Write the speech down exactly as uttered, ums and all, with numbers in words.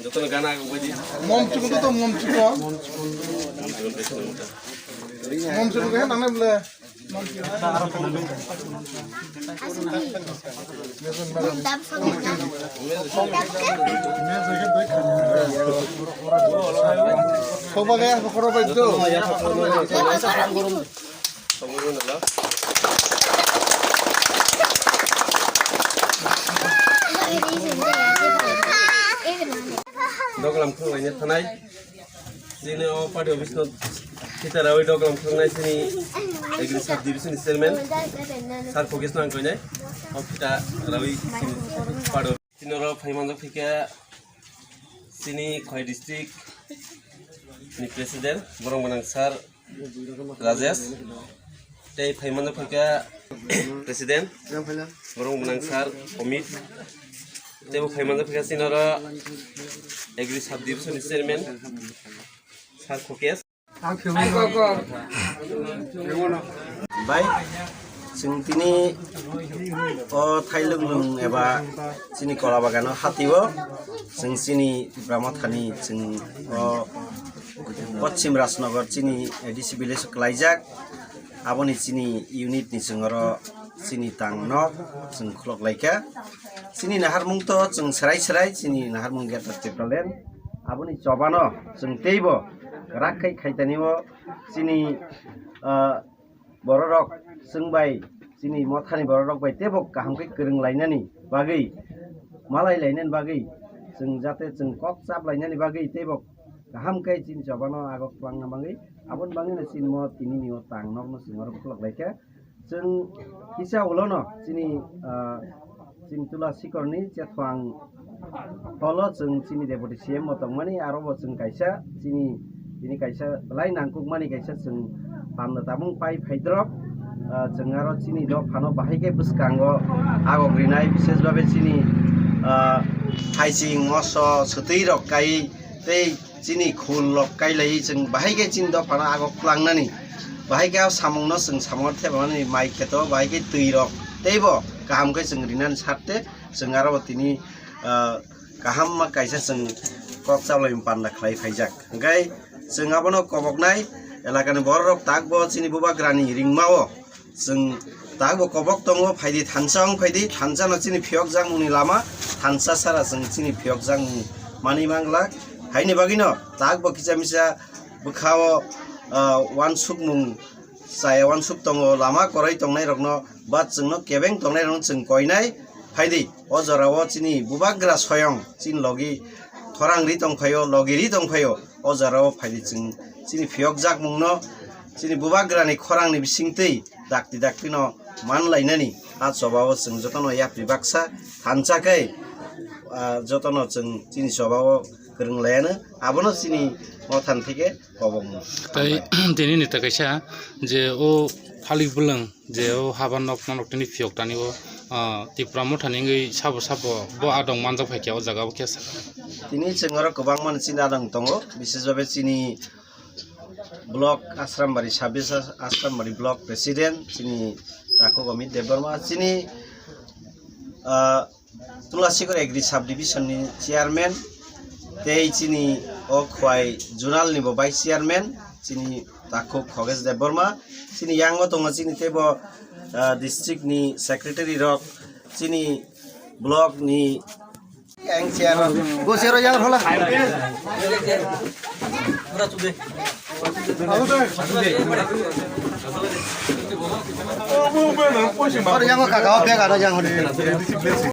Jotono gana agok baidi. Mom chukun to, mom chukun. Mom chukun khe nangnai bole. Soba gaya khoro bai do. Doglam khwlaina thanai. Chini o party office no thita rawi doglam khwlainai chini Agri sub division ni chairman sir Kokesh no ang koinai. O thita rawi chini party office. Chini oro phai manjak thika chini Khwai district ni president borok mwnang sir Rajesh, tei phai manjak phaikha President, borok mwnang sir Omit, tei bo phai manjak phaikha chini oro Agri Sub Division ni Chairman, sir Khokesh. Bai, chwng tini o thailwng lwng eba chini kola bagano hatio, chwng chini Tipra Mothani chwng o Poschim Rajnagar chini A D C village o kwlaijak. Aboni chini unit ni chwng oro chini tang nok chwng khulok laikha. Chini naharmung to chwng serai serai chini naharmung Greater Tipraland. Aboni chobano chwng teibo kwrak khai khaitani o chini, ah, bororok chwng bai chini mothani bororok bai teibo kaham khe kwrwng lainani bagwi, malai lainani bagwi, chwng jate chwng kok chap lainani bagwi teibo kaham khe chini chobano agok twlangna bagwi, aboni bagwino chini mo tini ni o tang nokno chwng oro khulok laikha. Chwng kisa ulono chini, ah, chini Tula Sikorni Chethwang holo chwng chini Deputy C M bo tongmani, aro bo chwng kaisa chini, chini kaisa belai nangkukmani kaisa chwng panda tabung pai phaidrop, ah, chwng aro chini dophano bahai khe bwskango agok rinai, bishesh babe chini, ah, haiching moso swtwi rok kai tei chini khul rok kailai chwng bahai khe chini dophano agok twlangnani, bahai khe o samungno chwng samungo thepamani mai kheto, bahai khe twi rok teibo kaham khe chwng rinani sarte chwng aro bo tini, ah, kaham ma kaisa chwng kok chaplai panda khlai phaijak. Hwnkhe chwng abono koboknai elakani bororok takbo chini bubagrani ringmao chwng takbo kobok tongo, phaidi thansa wng phaidi, thansa no chini phiyok jakmungni lama, thansa sara chwng chini phiyok jakmung manwi manglak. Haini bagwino takbo kisa misa bwkhao, ah, uansukmung chaya uansuk tongo, lama kwrwi tongnairokno ba chwngno kebeng tongnairokno chwng koinai. Phaidi o jorao chini bubagra soyong chini logi khorang ri tongphaio, logi ri tongphaio. O jorao phaidi chwng chini phiyok jakmungno chini bubagrani khorangni bisingtwi dakti daktino man lainani a chobao chwng jotono yapri baksa thansa khe, ah, jotono chwng chini chobao kwrwng laiano abono chini mothan theke kobokmung. Tai tini ni ta kaisa je o thalik bwlwng je o haban nok manok tini phiyok tani o, ah, Tipra Mothani wngwi sabo sabo bo adong manjak phaikha o jaga o khe sa. Tini chwng oro kwbangma ni chini adong tongo, bishesh babe chini block Asrambari, sub division Asrambari block president chini Takhuk Amit Debbarma, chini, ah, Tulasikor Agri Sub Division ni chairman, tei chini o Khwai Zonal ni bo vice chairman, chini Takhuk Khogesh Debbarma, chini yango tongo chini teibo, ah, district ni secretary rok, chini block ni Yang chair. Go chair yang hola. Or yang kaka bag ada yang hola.